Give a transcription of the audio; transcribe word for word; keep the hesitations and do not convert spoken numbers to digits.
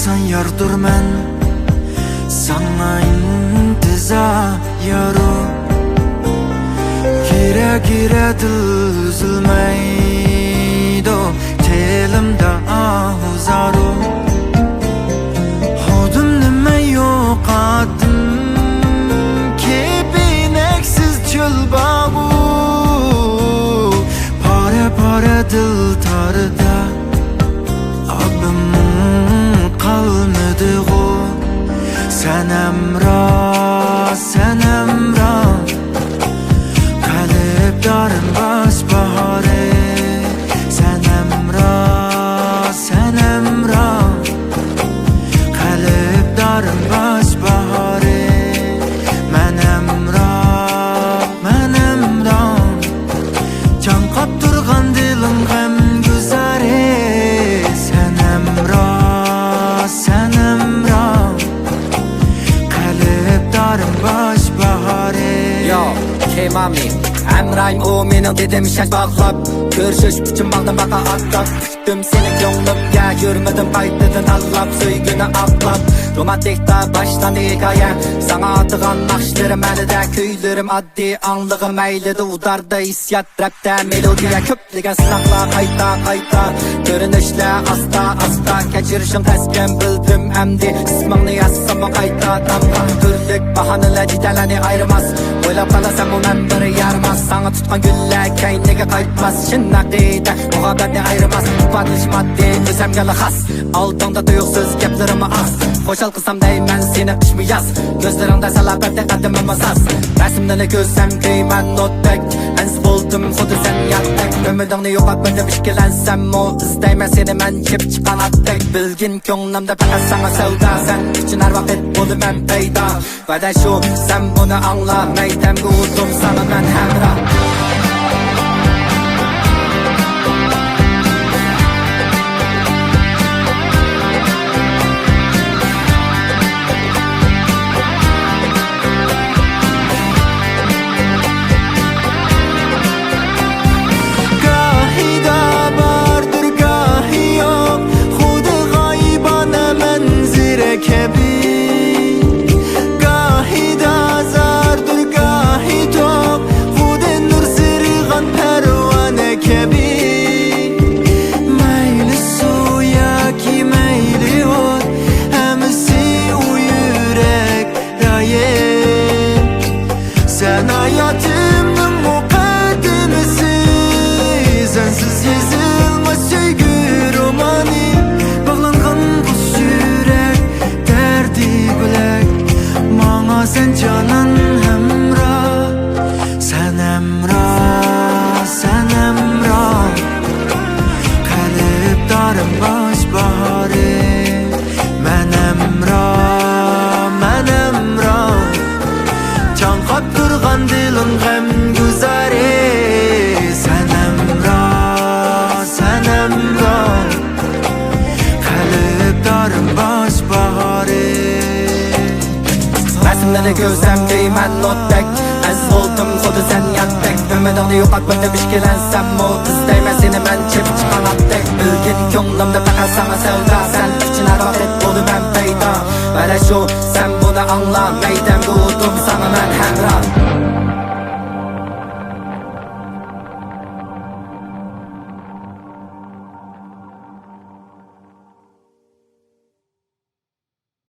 سەن ياردۇرمەن، ساڭا ئىنتىزار يارۇ. گىرە گىرە دىل ئۈزۈلمەيدۇ، تىلىمدا ئاھۇ زارۇ. خۇدۇمنى مەن يوقاتتىم، كېپىنەكسىز چۆل باغۇ. پارە پارە دىل تاردا، ئابىم قالمىدىغۇ. سەن ھەمراھ، سەن ھەمراھ، قەلبلەرنىڭ باش باھارى. سەن ھەمراھ، سەن ھەمراھ، قەلبلەرنىڭ باش باھارى. مەن ھەمراھ، مەن ھەمراھ، چاڭقاپ تۇرغان دىلىم غەمگۈزارى. سەن ھەمراھ، سەن ھەمراھ، قەلبلەرنىڭ باش باھارى. يو، كېمامى، ھەمراھىم ئۇ مېنىڭ، دېدىم شاش باغلاپ. كۆرۈشۈش ئۈچۈن ماڭدىم باغقا ئاتلاپ. كۈتتۈم سېنى كۆڭلۈمگە، يۈرمىدىم قايتىدىن ئاللاپ، سۆيگۈنى ئاقلاپ. رومانتىكتا باشلاندى ھېكايە، ساڭا ئاتىغان ناخشىلىرىم ھەلىدە، كۈيلىرىم ئاددىي، ئاڭلىغىن مەيلىدە، ئۇداردا ھېسسىيات، رەپتە مېلودىيە، كۆپلىگەن سىناقلار قايتا قايتا. كۆرۈنۈشلەر ئاستا ئاستا، كەچۈرۈشۈڭ تەسكەن بىلدىم ئەمدى، ئىسمىڭنى يازساممۇ قايتا تامغا. تۈرلۈك باھانىلەر جېدەللەرنى ئايرىماس، ئويلاپ قالىسەنمۇ مەن بىر يارىماس. ساڭا تۇتقان گۈللەر كەينىگە قايتماس، شۇنداق دېدى مۇھەببەتنى ئايرىماس. ئىپادىلىشىم ئاددىي، ئۆزۈمگىلا خاس، ئالدىڭدا تۇيۇقسىز گەپلىرىممۇ ئاز. خۇشال قىلسام دەيمەن سېنى قىشمۇ ياز، كۆزلىرىڭدە سالاپەتتە قەدىمىممۇ ساز. رەسىملىرىنى كۆرسەم كۆيىمەن ئوتتەك، ئەنسىز بولدۇم خۇددى سەن ياتتەك. ئۈمىدىڭنى يوقاتمىدىم ئىككىلەنسەممۇ، ئىزدەيمەن سېنى مەن چېپىپ چىققان ئاتتەك. بىلگىن كۆڭلۈمدە پەقەت ساڭا سەۋدا، سەن ئۈچۈن ھەر ۋاقىت بولىمەن پەيدا. ۋەدە شۇ، سەن بۇنى ئاڭلا، مەيدەمگە ئۇردۇم ساڭا مەن ھەمراھ. گاھىدا باردۇر، گاھى يوق، خۇدى غايىبانە مەنزىرە كەبى. گاھىدا زاردۇر، گاھى توق، خۇدى نۇر سىرىغان پەرۋانە كەبى. مەيلى سۇ ياكى مەيلى ئوت، ھەممىسى ئۇ يۈرەك رايى. سەن ھاياتىمنىڭ مۇقەددىمىسى، سەنسىز يېزىلماس سۆيگۈ رومانى. باغلانغان بوش يۈرەك دەردى بۆلەك، ماڭا سەن جانان ھەمراھ. سەن ھەمراھ، سەن ھەمراھ، قەلبلەرنىڭ باش باھارى. مەن ھەمراھ، مەن ھەمراھ، چاڭقاپ تۇرغان دىلىم غەمگۈزارى. سەن ھەمراھ، سەن ھەمراھ، قەلبلەرنىڭ باش باھارى. رەسىملىرىنى كۆرسەم دەيمەن ئوتتەك، ئەزىز بولدۇم خۇددى سەن ياتتەك. ئۈمىدىڭنى يوقاتمىدىم ئىككىلەنسەممۇ، ئىزدەيمەن سېنى مەن چېپىپ چىققان ئاتتەك. بىلگىن كۆڭلۈمدە پەقەت ساڭا سەۋدا، سەن ئۈچۈن ھەر ۋاقىت بولىمەن پەيدا. ۋەدە شۇ، سەن بۇنى ئاڭلا، مەيدەمگە ئۇردۇم ساڭا مەن ھەمراھ.